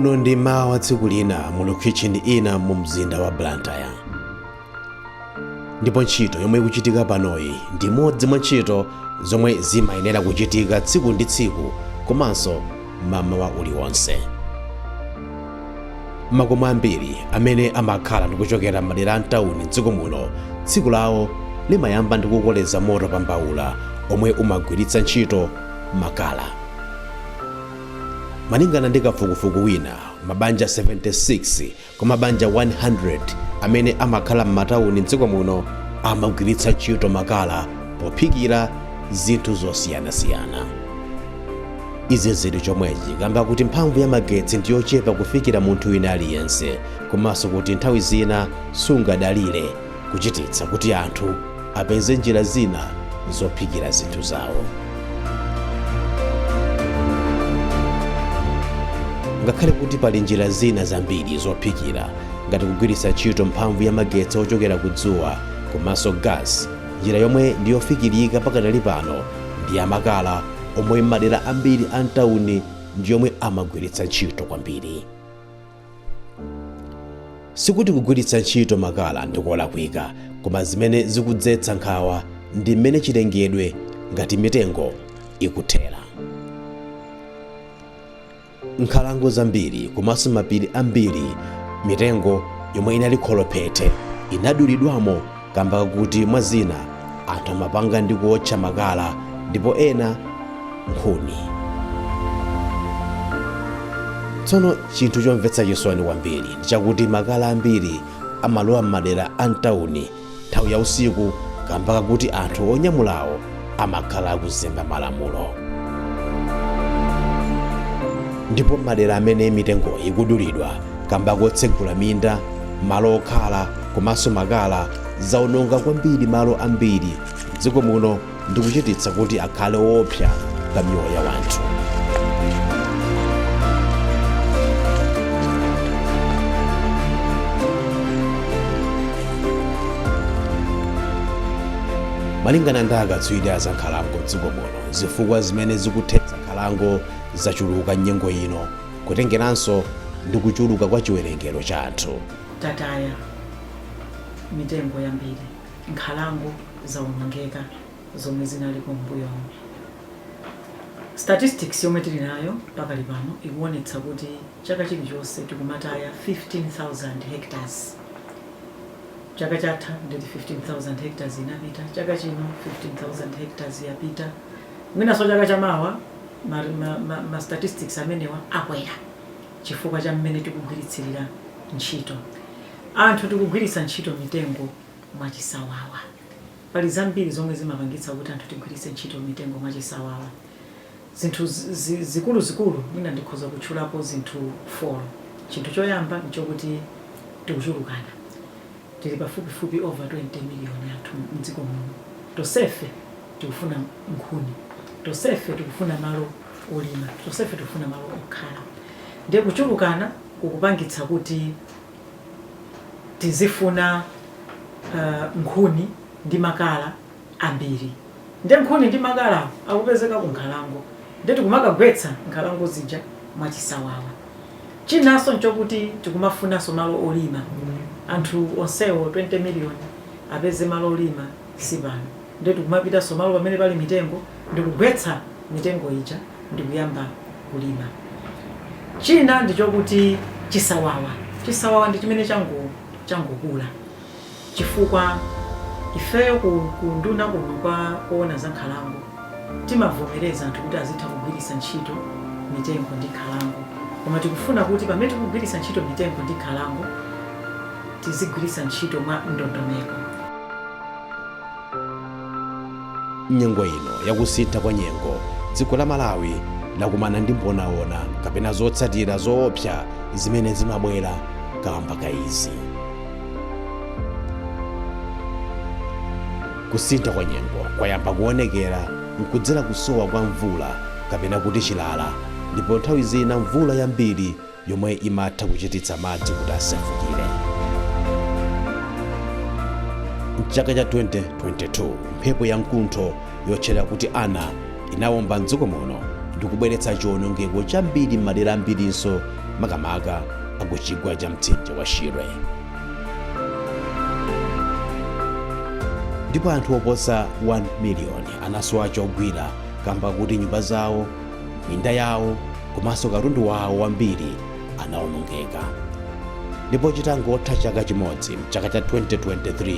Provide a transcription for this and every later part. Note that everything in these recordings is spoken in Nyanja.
Uno ndi mawa tsiku lina mu location ina mu mzinda wa Blantyre, ndipo ntchito yomwe ikuchitika panoyi ndi imodzi mwa ntchito zomwe zimayenera kuchitika tsiku ndi tsiku komanso mamawa uliwonse. Makomo ambiri amene amakhala ndi kuchokera m'madera a mtawuni mdziko muno, tsiku lawo limayamba ndi kukoleza moto pa mbawula omwe umagwiritsa ntchito makala. Malingana ndi kafukufuku wina, mabanja 76 kwa mabanja 100 amene amakhala m'matawuni mdziko muno amagwiritsa ntchito makala pophikira zinthu zosiyanasiyana. Izi zili chomwechi kamba kuti mphamvu ya magetsi ndiyochepa kufikira munthu wina aliyense, komanso kuti nthawi zina sungadalire, kuchititsa kuti anthu apeze njira zina zophikira zinthu zawo. Ngakhale kuti pali njira zina zambiri zophikira ngati kugwiritsa ntchito mphamvu ya magetsi ochokera ku dzuwa komanso gas, njira yomwe ndiyofikirika pakadali pano ndi ya makala, omwe m'madera ambiri a mtawuni ndi yomwe amagwiritsa ntchito kwambiri. Sikuti kugwiritsa ntchito makala ndikolakwika, koma zimene zikudzetsa nkhawa ndi mmene chilengedwe ngati mitengo ikuthera. Nkhalango zambiri komanso mapiri ambiri, mitengo yomwe inali kholophete inadulidwamo kamba kakuti mwa zina anthu amapanga ndi kuotcha makala ndipo ena nkhuni. Tsono chinthu chomvetsa chisoni kwambiri ndi chakuti makala ambiri amalowa m'madera a mtawuni nthawi ya usiku kamba kakuti anthu onyamulawo amakhala akuzemba malamulo. Ndipo madera amene mitengo ikudulidwa kamba kotsegula minda, malo okhala komanso makala, zaononga kwambiri malo ambiri mdziko muno ndi kuchititsa kuti akhale woopsa pa miyoyo ya wanthu. Malingana ndi akatswiri a za nkhalango mdziko muno, zifukwa zimene zikuthetsa nkhalango zachuluka m'nyengo ino, kutengeranso ndi kuchuluka kwa chiwerengero cha anthu. Tataya mitengo yambiri, nkhalango zawonongeka zomwe zinaliko m'mbuyomu. Statistics yomwe tili nayo pakali pano ikuonetsa kuti chaka chilichonse tikumataya 15,000 hectares. Chaka chatha nditi 15,000 hectares inapita, chaka chino 15,000 hectares yapita, mwinanso chaka chamawa ma statistics amenewa akwera chifukwa cha mmene tikugwiritsirira ntchito. Anthu tikugwiritsa ntchito mitengo mwachisawawa. Pali zambiri zomwe zimapangitsa kuti anthu tigwiritse ntchito mitengo mwachisawawa. Zinthu zikuluzikulu mwina ndikhoza kutchulapo zinthu 4. Chinthu choyamba nchokuti tikuchulukana. Tili pafupifupi over 20 million anthu mdziko muno. Tonsefe tikufuna nkhuni. Tonsefe tikufuna malo olima. Tonsefe tikufuna malo okhala. Ndiye kuchulukana kukupangitsa kuti tizifuna nkhuni ndi makala ambiri. Ndiye nkhuni ndi makalawo akupezeka ku nkhalango. Ndiye tikumakagwetsa nkhalango zija mwachisawawa. Chinanso nchokuti tikumafunanso malo olima. Anthu onsewo 20 million apeze malo olima si pano. Ndiye tikumapitanso malo pamene pali mitengo ndikugwetsa mitengo ija ndikuyamba kulima. China ndichokuti chisawawa. Chisawawa ndi chimene changokula chifukwa ifeyo ku unduna kuno kwa koona za nkhalango timavomereza anthu kuti azitha kugwiritsa ntchito mitengo ndi nkhalango, koma tikufuna kuti pamene tikugwiritsa ntchito mitengo ndi nkhalango tizigwiritsa ntchito mwa ndondomeko. M'nyengo ino yakusintha kwa nyengo, dziko la Malawi lakumana ndi mbonaona kapena zotsatira zoopsa zimene zimabwera kamba ka izi. Kusintha kwa nyengo kwayamba kuonekera nkudzera kusowa kwa mvula kapena kuti chilala, ndipo nthawi zina mvula yambiri yomwe imatha kuchititsa madzi kuti asefukire. Mchaka cha 2022, mphepo ya mkuntho yotchedwa kuti Ana inawomba mdziko muno ndi kubweretsa chiwonongeko chambiri m'madera ambirinso Makamaka akuchigwa cha mtsinje wa Shire. Ndipo anthu oposa 1 miliyoni anasowa chogwira kamba kuti nyumba zawo, minda yawo komanso katundu wawo wambiri anawonongeka. Ndipo chitangotha chaka chimodzi, mchaka cha 2023,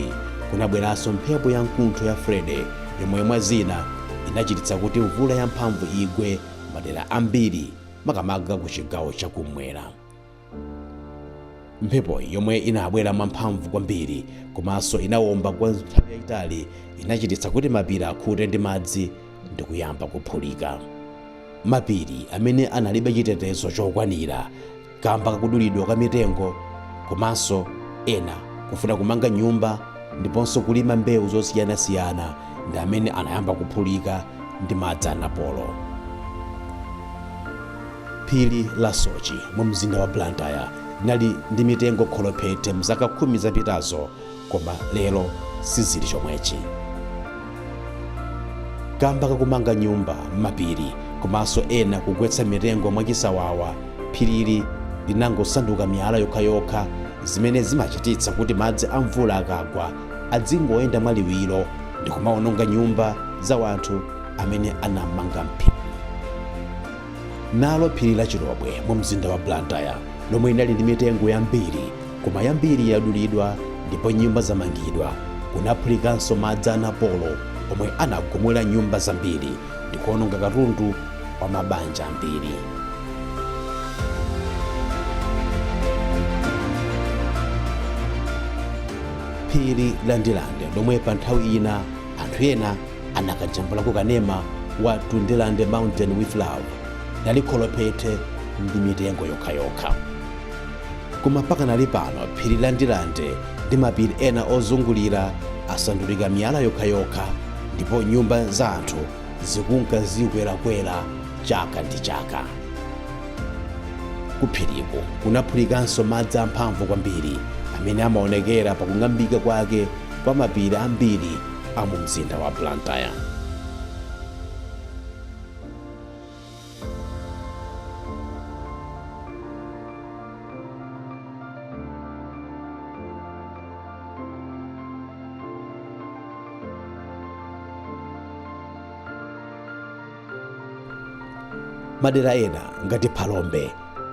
kunabweranso mphepo ya mkuntho ya Freddy, yomwe mwa zina inachititsa kuti mvula yamphamvu igwe madera ambiri, makamaka ku chigawo chakummwera. Mphepoyi, yomwe inabwera mwamphamvu kwambiri komanso inawomba kwa nthawi yayitali, inachititsa kuti mapiri akhute ndi madzi ndi kuyamba kuphulika. Mapiri amene analibe chitetezo chokwanira kamba kakudulidwa kwa mitengo komanso ena kufuna kumanga nyumba ndiponso kulima mbewu zosiyanasiyana ndi amene anayamba kuphulika ndi madzi anapolo. Phiri la Soche mu mzinda wa Blantyre linali ndi mitengo kholophete mzaka 10 zapitazo, koma lero sizili chomwechi kamba kakumanga nyumba m'mapiri komanso ena kugwetsa mitengo mwachisawawa. Phirili linangosanduka miyala yokhayokha, zimene zimachititsa kuti madzi a mvula akagwa adzingoyenda mwaliwiro ndi kumawononga nyumba za wanthu amene anamanga mphiri. Nalo phiri la Chilobwe mu mzinda wa Blantyre, lomwe linali ndi mitengo yambiri, koma yambiri yadulidwa ndipo nyumba zamangidwa, kunaphulikanso madzi anapolo omwe anagumula nyumba zambiri ndi kuwononga katundu wa mabanja ambiri. Phiri la Ndilande, lomwe pa nthawi ina anthu ena anakajambulako kanema wa To Ndirande Mountain with Love, lalikholopete ndi mitengo yokhayokha. Koma pakanali pano phiri la Ndilande ndi mapiri ena ozungulira asandulika miyala yokhayokha, ndipo nyumba za anthu zikunka zikwerakwera chaka ndi chaka. Kuphiriku kunaphulikanso madzi amphamvu kwambiri amene amaonekera pakung'ambika kwake kwa mapiri ambiri a mu mzinda wa Blantyre. Madera ena ngati Phalombe,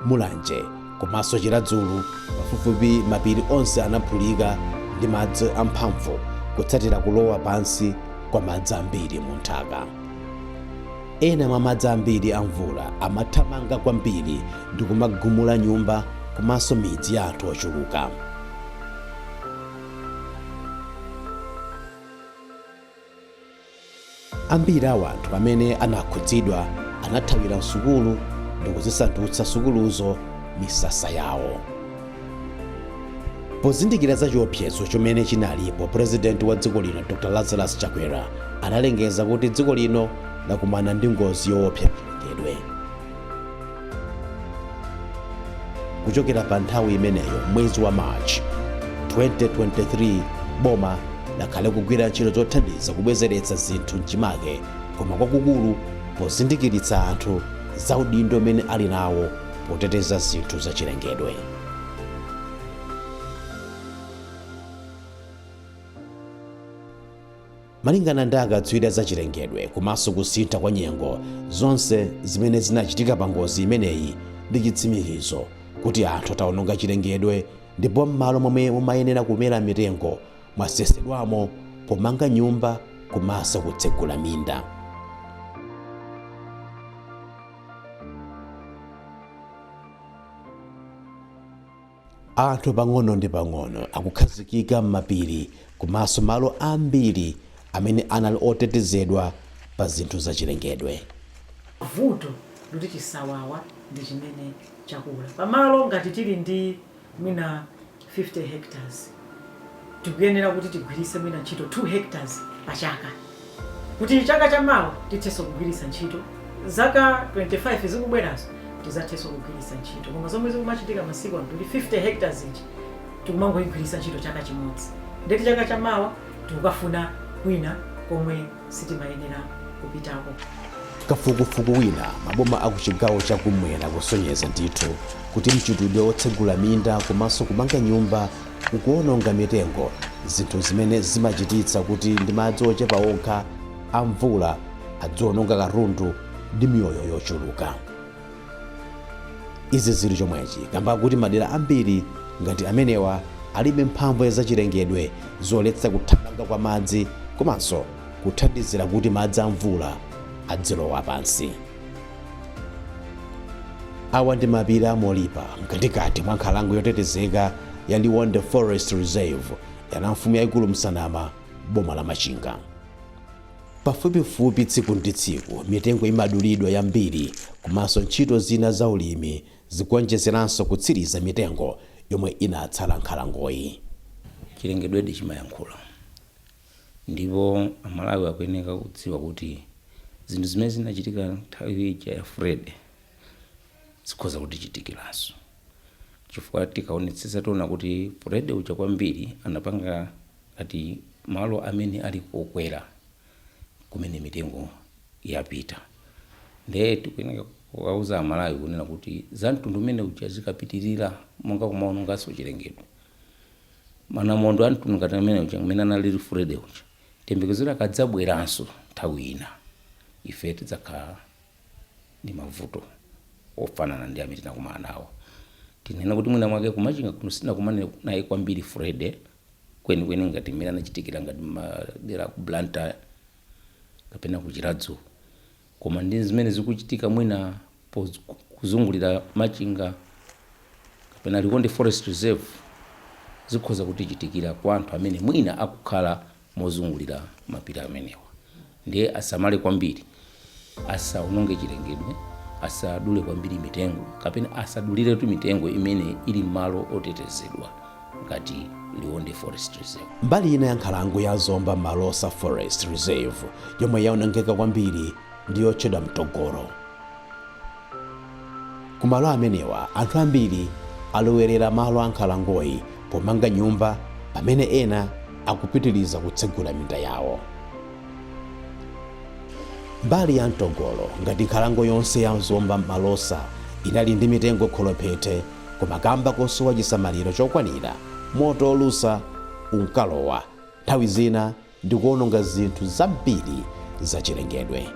Mulanje komanso Chiradzulu, pafupifupi mapiri onse anaphulika ndi madzi amphamvu kutsatira kulowa pansi kwa madzi ambiri mu nthaka. Ena mwa madzi ambiri a mvula amathamanga kwambiri ndi kumagumula nyumba komanso midzi ya anthu ochuluka. Ambiri a anthu amene anakhudzidwa anathawira msukulu ndi kuzisandutsa sukuluzo misasa yawo. Pozindikira za chiopsezo chomene chinalipo, purezidenti wa dziko lino Dr Lazarus Chakwera analengeza kuti dziko lino lakumana ndi ngozi yoopsa chilengedwe. Kuchokera pa nthawi imeneyo, mwezi wa March 2023, boma lakhala kugwira ntchito zothandiza kubwezeretsa zinthu mchimake, koma kwakukulu pozindikiritsa anthu za udindo umene ali nawo poteteza zinthu zachilengedwe. Malingana ndi akatswiri za chilengedwe komanso kusintha kwa nyengo, zonse zimene zinachitika pa ngozi imeneyi ndi chitsimikizo kuti anthu atawononga chilengedwe, ndipo m'malo momwe mumayenera kumera mitengo mwasesedwamo pomanga nyumba komanso kutsegula minda. Anthu pang'ono ndi pang'ono akukhazikika m'mapiri komanso malo ambiri amene anali otetezedwa pa zinthu zachilengedwe. Vuto loti chisawawa ndi chimene chakula pamalo. Ngati tili ndi mwina 50 hectares, tikuyenera kuti tigwiritse mwina ntchito 2 hectares pa chaka, kuti chaka chamawa tithenso kugwiritsa ntchito, zaka 25 zikubwerazo tizathenso kugwiritsa ntchito. Koma zomwe zikumachitika masiku ano kuti 50 hectares ichi tikumangoyigwiritsa ntchito chaka chimodzi, ndeti chaka chamawa tikukafuna kwina komwe sitimayenera kupitako. Kafukufuku wina maboma akuchigawo chakumwera kusonyeza ndithu kuti mchitidwe wotsegula minda komanso kumanga nyumba ukuononga mitengo, zinthu zimene zimachititsa kuti ndi madzi ochepa okha a mvula adziononga katundu ndi miyoyo yochuluka. Izi zili chomwechi kamba kuti madera ambiri ngati amenewa alibe mphamvu zachilengedwe zoletsa kuthamanga kwa madzi komanso kuthandizira kuti madzi a mvula adzilowa pansi. Awa ndi mapiri a Molipa mkatikati mwa nkhalango yotetezeka ya Liwonde Forest Reserve ya mfumu yayikulu Msanama, boma la Machinga. Pafupifupi tsiku ndi tsiku mitengo imadulidwa yambiri, komanso ntchito zina za ulimi zikuonjezeranso kutsiriza mitengo yomwe inatsala nkhalangoyi. Chilengedwedi chimayankhula, ndipo Amalawi akuyeneka kudziwa kuti zinthu zimene zinachitika nthawi ija ya Freddy zikhoza kutichitikiranso, chifukwa tikaonetsetsa tiona kuti Freddy uja kwambiri anapanga ngati malo amene ali kokwera kumene mitengo yapita. Ndiye tikuyeneka kukauza Amalawi kunena kuti za mtundu umene uja zikapitirira, monga kumaononganso chilengedwe, manamondo a mtundu ngati amene uja amene analili Freddy uja, tiyembekezera akadzabweranso nthawi ina ife tidzakhala ndi mavuto ofanana ndi amene tinakumana nawo. Tinena kuti mwina mwake kuMachinga kuno sitinakumane naye kwambiri Freddy kwenikweni ngati mmene anachitikira ngati madera ku Blantyre kapena ku Chiradzulu, koma ndi zimene zikuchitika mwina kuzungulira Machinga kapena Liwonde Forest Reserve zikhoza kutichitikira kwa anthu amene mwina akukhala mozungulira mapiri amenewa. Ndiye asamale kwambiri, asaononge chilengedwe, asadule kwambiri mitengo kapena asaduliretu mitengo imene ili m'malo otetezedwa ngati Liwonde Forest Reserve. Mbali ina ya nkhalango ya Zomba Malosa Forest Reserve yomwe yaonongeka kwambiri ndi yotchedwa Mtogoro. Kumalo amenewa anthu ambiri alowerera malo a nkhalangoyi pomanga nyumba, pamene ena akupitiriza kutsegula minda yawo. Mbali ya Mtogolo, ngati nkhalango yonse ya Zomba Malosa, inali ndi mitengo kholophete, koma kamba kosowa chisamaliro chokwanira, moto olusa unkalowa nthawi zina ndi kuononga zinthu zambiri zachilengedwe.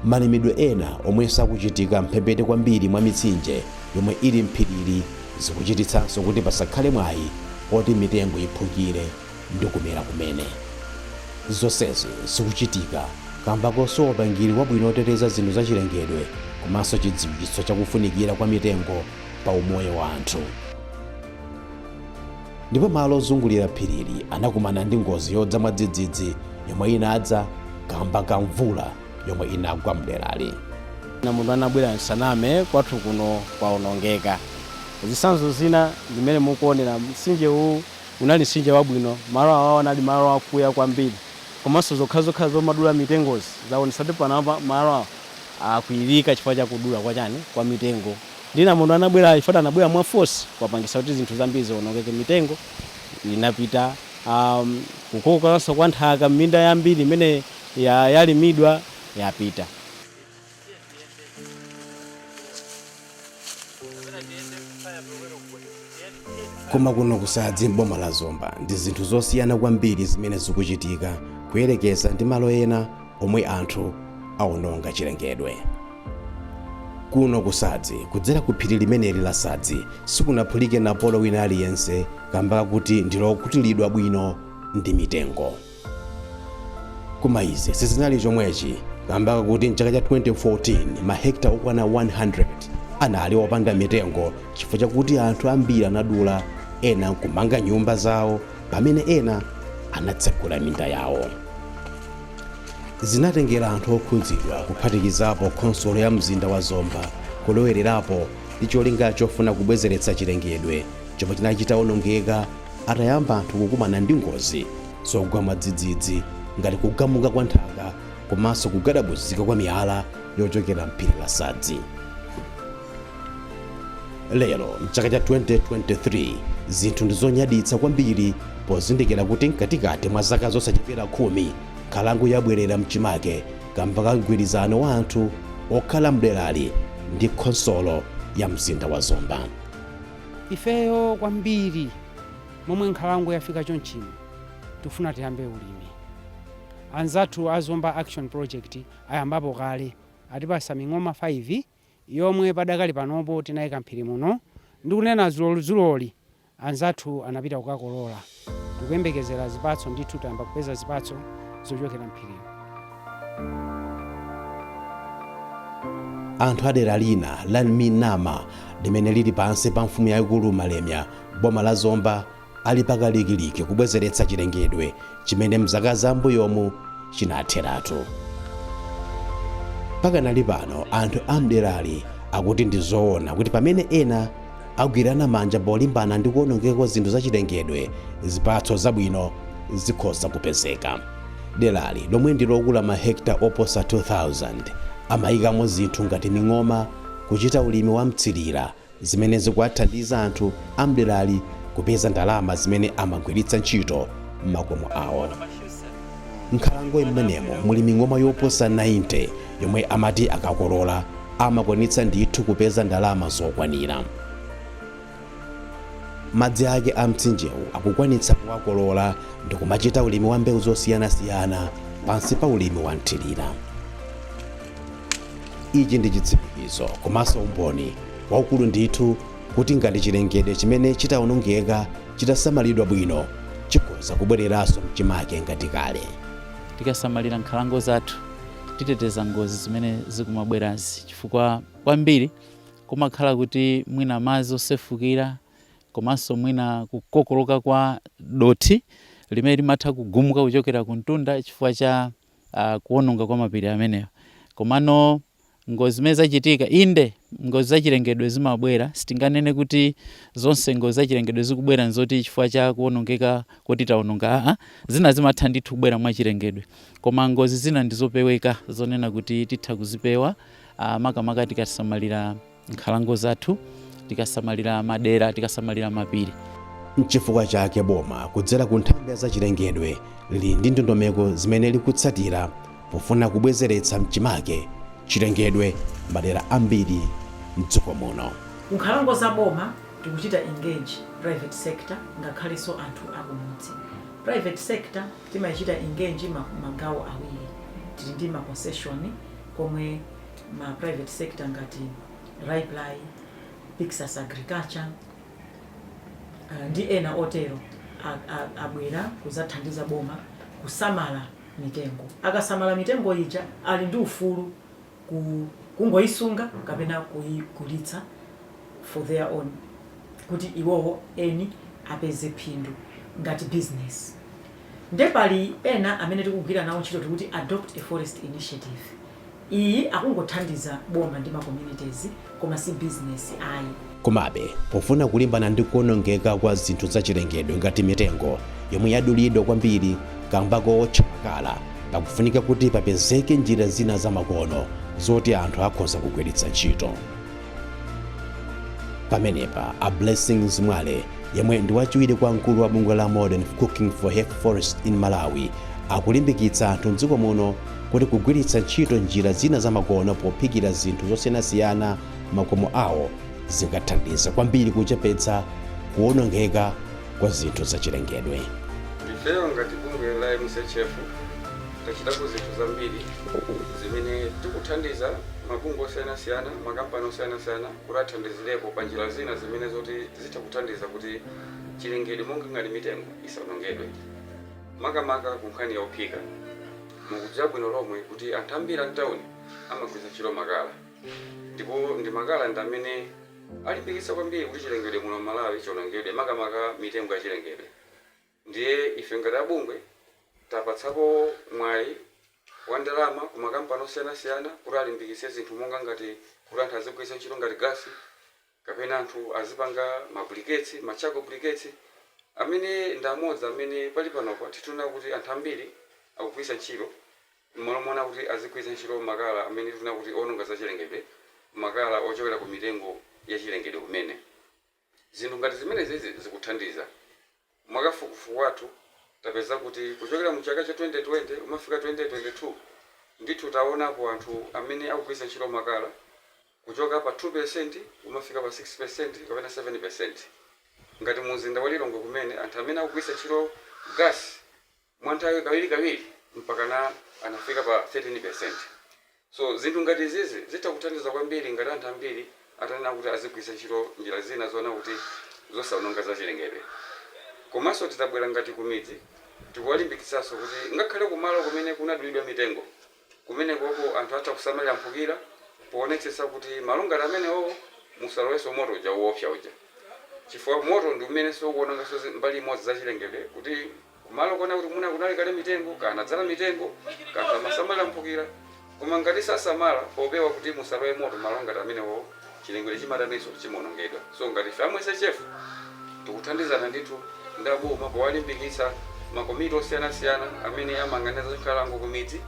Malimidwe ena omwe sakuchitika mphepete kwambiri mwa mitsinje yomwe ili mphiriri zikuchititsanso kuti pasakhale mwayi oti mitengo iphukire ndi kumera kumene. Zonsezi zikuchitika kamba kosowa upangiri wabwino oteteza zinthu zachilengedwe komanso chidziwitso chakufunikira kwa mitengo pa umoyo wa anthu. Ndipo malo ozungulira phirili anakumana ndi ngozi yodza mwadzidzidzi yomwe inadza kamba ka mvula yomwe inagwa mderali. Na munthu anabwera Nsaname kwathu kuno kwaonongeka. Zitsanzo zina ndimene mukuonera, mtsinje uwu unali mtsinje wabwino, malo awawo anali malo akuya kwambiri, komanso zokhazokha zomadula mitengozi zaonetsa kuti pano malo awa akwirika chifukwa chakudula kwa chani, kwa mitengo. Ndina munthu anabwera chifukwa anabwera mwa force, kwapangisa kuti zinthu zambiri zionongeke. Mitengo inapita, kukokanso kwa nthaka, minda yambiri imene yalimidwa yapita. Koma kuno kuSadzi m'boma la Zomba ndi zinthu zosiyana kwambiri zimene zikuchitika kuyerekeza ndi malo ena omwe anthu aononga chilengedwe. Kuno kuSadzi, kudzera ku phiri limeneli la Sadzi, sikunaphulike napolo wina aliyense kamba kakuti ndilokutiridwa bwino ndi mitengo. Koma izi sizinali chomwechi kamba kakuti mchaka cha 2014 mahekta okwana 100 anali opanda mitengo chifukwa chakuti anthu ambiri anadula, ena nkumanga nyumba zawo, pamene ena anatsegula minda yawo. Zinatengera anthu okhudzidwa, kuphatikizapo khonsolo ya mzinda wa Zomba, kulowererapo ndi cholinga chofuna kubwezeretsa chilengedwe chomwe chinali chitawonongeka atayamba anthu kukumana ndi ngozi zogwa mwadzidzidzi ngati kugamuka kwa nthaka komanso kugadabuzika kwa miyala yochokera mphiri la Sadzi. Lero mchaka cha 2023 zinthu ndi zonyaditsa kwambiri pozindikira kuti mkatikati mwa zaka zosachepera 10 nkhalango yabwerera mchimake. Kamba ka mgwirizano wa anthu okhala mderali ndi khonsolo ya mzinda wa Zomba. Ifeyo kwambiri, momwe nkhalango yafika chonchino, tifuna tiyambe ulimi. Anzathu a Zomba Action Project ayambapo kale, atipasa ming'oma 5 yomwe padakali panopo tinayika mphiri muno. Ndikunena zuloli, anzathu anapita kukakolola. Tikuyembekezera zipatso ndithu, tayamba kupeza zipatso zochokera mphirimo. Anthu adera lina la Minama limene lili pansi pa mfumu yayikulu Malemya, boma la Zomba, ali pakalikiliki kubwezeretsa chilengedwe chimene mzaka zambuyomu chinatheratu. Pakanali pano, anthu amderali akuti ndi zoona kuti pamene ena agwirana manja polimbana ndi kuwonongeka kwa zinthu zachilengedwe, zipatso zabwino zikhoza kupezeka. Derali, lomwe ndi lokula mahekta oposa 2000, amayikamo zinthu ngati ming'oma, kuchita ulimi wa mtsirira, zimene zikuwathandiza anthu amderali kupeza ndalama zimene amagwiritsa ntchito m'makomo awo. Nkhalango imenemo muli ming'oma yoposa 90 yomwe amati akakolola amakwanitsa ndithu kupeza ndalama zokwanira. Madzi ake a mtsinjewu akukwanitsa kuwakolola ndi kumachita ulimi wa mbewu zosiyanasiyana pansi pa ulimi wa mthirira. Ichi ndi chitsimikizo komanso umboni waukulu ndithu kuti ngati chilengedwe chimene chitawonongeka chitasamalidwa bwino, chikhoza kubwereranso mchimake ngati kale. Tikasamalira nkhalango zathu, titeteza ngozi zimene zikumabwerazi, chifukwa kwambiri kumakhala kuti mwina madzi osefukira, komanso mwina kukokoloka kwa dothi limene limatha kugumuka kuchokera ku mtunda chifukwa cha kuwononga kwa mapiri amenewa. Komano ngozi zimene zachitika, inde, ngozi zachilengedwe zimabwera. Sitinganene kuti zonse ngozi zachilengedwe zikubwera nzoti chifukwa cha kuwonongeka kuti tawononga. Aa, zina zimatha ndithu kubwera mwachilengedwe, koma ngozi zina ndizopeweka, zonena kuti titha kuzipewa, makamaka tikasamalira nkhalango zathu, tikasamalira madera, tikasamalira mapiri. Nchifukwa chake boma kudzera ku nthambi ya zachilengedwe lili ndi ndondomeko zimene likutsatira pofuna kubwezeretsa mchimake chilengedwe madera ambiri mdziko muno. Kunkhalango za boma tikuchita engage private sector, ngakhalenso anthu akumudzi. Private sector timayichita engage magawo awiri. Tili ndi ma concession komwe ma private sector ngati Raiply, Pyxus Agriculture ndi ena otero abwera kudzathandiza boma kusamala mitengo. Akasamala mitengo ija, ali ndi ufulu kungoyisunga kapena kuyigulitsa for their own, kuti iwowo eni apeze phindu ngati business. Nde pali ena amene tikugwira nawo ntchito, tikuti Adopt a Forest Initiative. Iyi akungothandiza boma ndi ma communities, koma si business ayi. Komabe, pofuna kulimbana ndi kuwonongeka kwa zinthu zachilengedwe ngati mitengo yomwe yadulidwa kwambiri kamba kowotcha makala, pakufunika kuti papezeke njira zina zamakono zoti anthu akhoza kugwiritsa ntchito. Pamenepa, a Blessings Mwale, yemwe ndi wachiwiri kwa mkulu wa bungwe la Modern Cooking for Healthy Forest in Malawi, akulimbikitsa anthu mdziko muno kuti kugwiritsa ntchito njira zina zamakono pophikira zinthu zosiyanasiyana makomo awo zingathandize kwambiri kuchepetsa kuwonongeka kwa zinthu zachilengedwe. Ifeyo ngati bungwe la MCHF tachitapo zinthu zambiri zimene tikuthandiza mabungwe osiyanasiyana, makampani osiyanasiyana, kuti athandizirepo pa njira zina zimene zoti zitha kuthandiza kuti chilengedwe monga ngati mitengo isawonongedwe, makamaka ku nkhani yophika. Mukudziwa bwino lomwe kuti anthu ambiri a mtawuni amagwiritsa ntchito makala, ndipo ndi makala ndi amene alimbikitsa kwambiri kuti chilengedwe muno Malawi chiwonongedwe, makamaka mitengo ya chilengedwe. Ndiye ife ngati abungwe tapatsapo mwayi wa ndalama ku makampani osiyanasiyana kuti alimbikitse zinthu monga ngati kuti anthu azigwiritsa ntchito ngati gasi, kapena anthu azipanga ma briquettes, ma charcoal briquettes, amene ndi amodzi amene pali panopa tikuona kuti anthu ambiri akugwiritsa ntchito m'malo moona kuti azigwiritsa ntchito makala amene tikuona kuti owononga zachilengedwe, makala ochokera ku mitengo yachilengedwe kumene. Zinthu ngati zimenezi zikuthandiza. Mwakafukufuku wathu tapeza kuti kuchokera mu chaka cha 2020 umafika 2022, Ndithu taonapo anthu amene akugwiritsa ntchito makala kuchoka pa 2% kumafika pa 6% kapena 7%. Ngati mumzinda wa Lilongwe kumene anthu amene akugwiritsa ntchito gas mwanthawi kawirikawiri mpakana anafika pa 13%. So zinthu ngati izizi zitha kuthandiza kwambiri ngati anthu ambiri atanena kuti azigwiritsa ntchito njira zina zoona kuti zosaononga zachilengedwe. Komanso titabwera ngati kumidzi, tikuwalimbikitsanso kuti ngakhale kumalo kumene kunadulidwa mitengo, kumenekoko anthu atha kusamalira mphukira poonetsetsa kuti malo ngati amenewo musalowenso moto uja woopsa uja, chifukwa moto ndi umenenso ukuononganso mbali imodzi zachilengedwe, kuti kumalo kuona kuti muna kunali kale mitengo kana dzala mitengo kanthu amasamalira mphukira, koma ngati sasamala popewa kuti musalowe moto malo ngati amenewo, chilengedwe chimataninso? Chimaonongedwa. So ngati ife a MSHF tikuthandizana ndithu ndi aboma powalimbikitsa makomiti osiyanasiyana amene amayang'anira za nkhalango kumidzi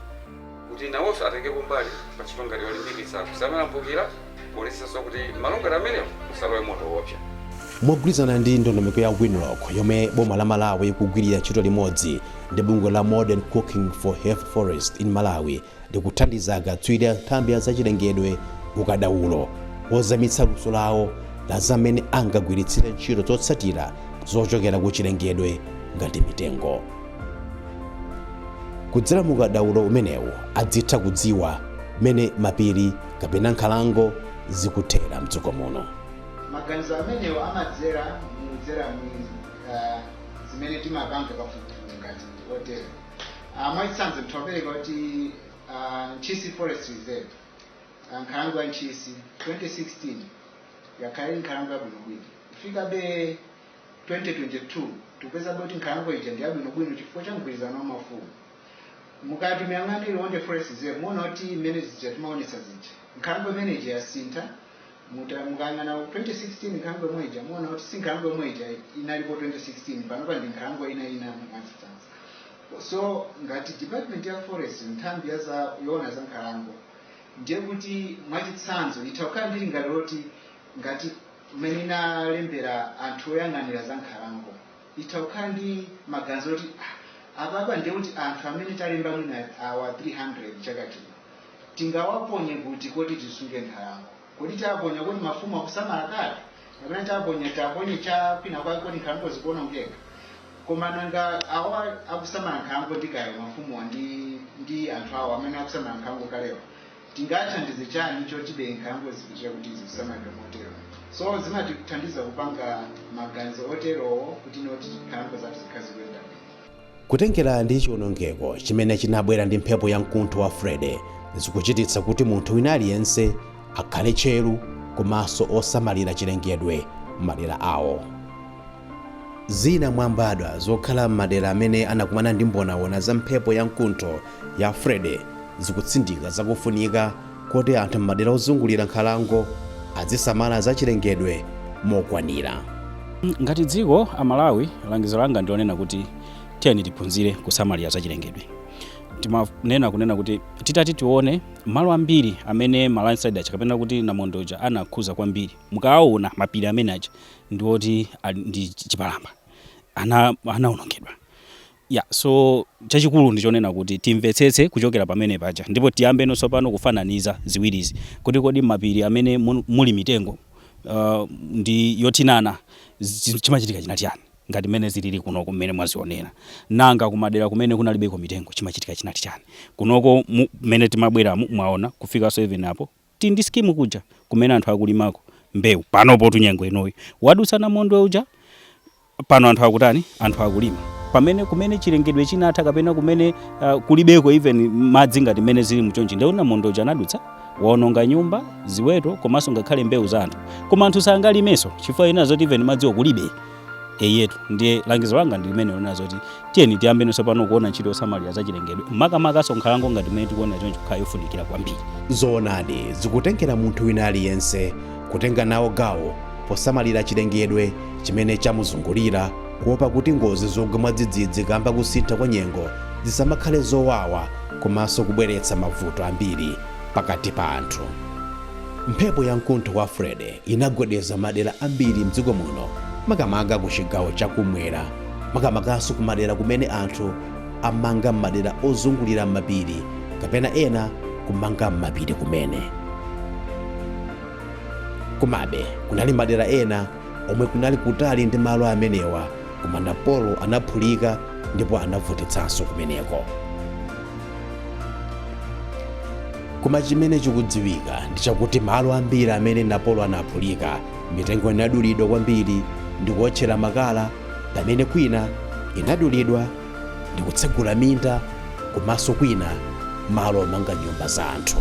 kuti nawonso atengepo mbali pa ntchito ngati yolimbikitsa kusamala mphukira, kuonetsetsanso kuti malo ngati amenewo musalowe moto woopsa. Mogwirizana ndi ndondomeko ya Winrock yomwe boma la Malawi kugwirira ntchito limodzi ndi bungwe la Modern Cooking for Health Forest in Malawi, likuthandiza akatswiri a nthambi ya zachilengedwe ukadaulo wozamitsa luso lawo la zamene angagwiritsire ntchito zotsatira zochokera ku chilengedwe ngati mitengo. Kudzera mu ukadaulo umenewu adzitha kudziwa mmene mapiri kapena nkhalango zikuthera mdziko muno. Maganizo amenewo amadzera mudzera mu zimene timapanga kafukufuku ngati otero. Mwachitsanzo ndithapereka kuti Ntchisi Forest Reserve, nkhalango ya Ntchisi, 2016 yakhala ili nkhalango yabwinobwino. Kufikabe 2022 tikupezabe kuti nkhalango ija ndi yabwinobwino chifukwa cha mgwirizano wa mafumu. Mukati muyang'ane Liwonde Forest Reserve, muona kuti imene zija timaonetsa zija, nkhalango imene ija yasintha. Mukayang'ana 2016 nkhalango imwe ija, muona kuti si nkhalango imwe ija inalipo 2016, panopa ndi nkhalango ina ina, mwachitsanzo. So ngati department ya forest, nthambi ya za yoona za nkhalango, ndiye kuti mwachitsanzo itha kukhala ndi lingaliro loti ngati mmene inalembera anthu oyang'anira za nkhalango, itha kukhala ndi maganizo oti, ah, apapa ndiye kuti anthu amene talemba mwina awa 300 chaka chino tingawaponye kuti koti tisunge nkhalango? Kodi taponya kuti mafumu akusamala kale, kapena taponya taponye cha kwina kwake koti nkhalango zikuonongeka? Koma nanga awa akusamala nkhalango ndikayo mafumuwa ndi anthu awo amene akusamala nkhalango kalewa, tingathandize chani chotibe nkhalango zipitira kuti zikusamalidwa motero? So zimatithandiza kupanga maganizo oterowo kuti noti nkhalango zathu zikhale zikuyenda bwino. Kutengera ndi chiwonongeko chimene chinabwera ndi mphepo ya mkuntho wa Freddy, zikuchititsa kuti munthu wina aliyense akhale tcheru komanso osamalira chilengedwe m'madera awo. Zina mwa mbadwa zokhala m'madera amene anakumana ndi mbonawona za mphepo ya mkuntho ya Freddy zikutsindika zakufunika kuti anthu m'madera ozungulira nkhalango azisamala za chilengedwe mokwanira. Ngati dziko Amalawi, langizo langa ndionena kuti tiyeni tiphunzire kusamalira zachilengedwe. Timanena kunena kuti titati tione malo ambiri amene ma landslide aja kapena kuti namondwe uja anakhuza kwambiri, mukawaona mapiri amene aja ndiwoti ali ndi chipalamba anawonongedwa ya. So chachikulu ndichonena kuti timvetsetse kuchokera pamene paja, ndipo tiyambe tsopano kufananiza ziwirizi kuti kodi mapiri amene muli mitengo ndi yothinana chimachitika china chani ngati mmene zilili kunoko mmene mwazionera? Nanga kumadera kumene kunalibeko mitengo chimachitika chinati chani? Kunoko mmene timabweramu mwaona kufikanso even apo tili ndi scheme kuja kumene anthu akulimako mbewu panopo. Tunyengo inoyi wadutsa namondwe uja, pano anthu akutani? Anthu akulima. Pamene kumene chilengedwe chinatha kapena kumene kulibeko even madzi ngati mmene zili muchonchi, ndiye namondwe uja anadutsa, waononga nyumba, ziweto komanso ngakhale mbewu za anthu, koma anthu sangalimenso chifukwa ina zoti even madziwo kulibe eyetu. Ndiye langizo langa ndi limene lonena zoti tiyeni tiyambenso pano kuona ntchito yosamalira za chilengedwe, makamakaso nkhalango ngati mmene tikuona choncho kukhala yofunikira kwambiri. Zoonadi, zikutengera munthu wina aliyense kutenga nawo gawo posamalira chilengedwe chimene chamuzungulira, kuopa kuti ngozi zogwa mwadzidzidzi kamba kusintha kwa nyengo zisamakhale zowawa komanso kubweretsa mavuto ambiri pakati pa anthu. Mphepo ya mkuntho wa Freddy inagwedeza madera ambiri mdziko muno, makamaka ku chigawo chakumwera, makamakaso kumadera kumene anthu amanga m'madera ozungulira mapiri. Kapena ena kumanga m'mapiri kumene. Komabe kunali madera ena omwe kunali kutali ndi malo amenewa, koma Napolo anaphulika ndipo anavutitsanso kumeneko. Koma chimene chikudziwika ndi chakuti malo ambiri amene Napolo anaphulika, mitengo inadulidwa kwambiri ndi kuotchera makala, pamene kwina inadulidwa ndi kutsegula minda, komanso kwina malo omanga nyumba za anthu.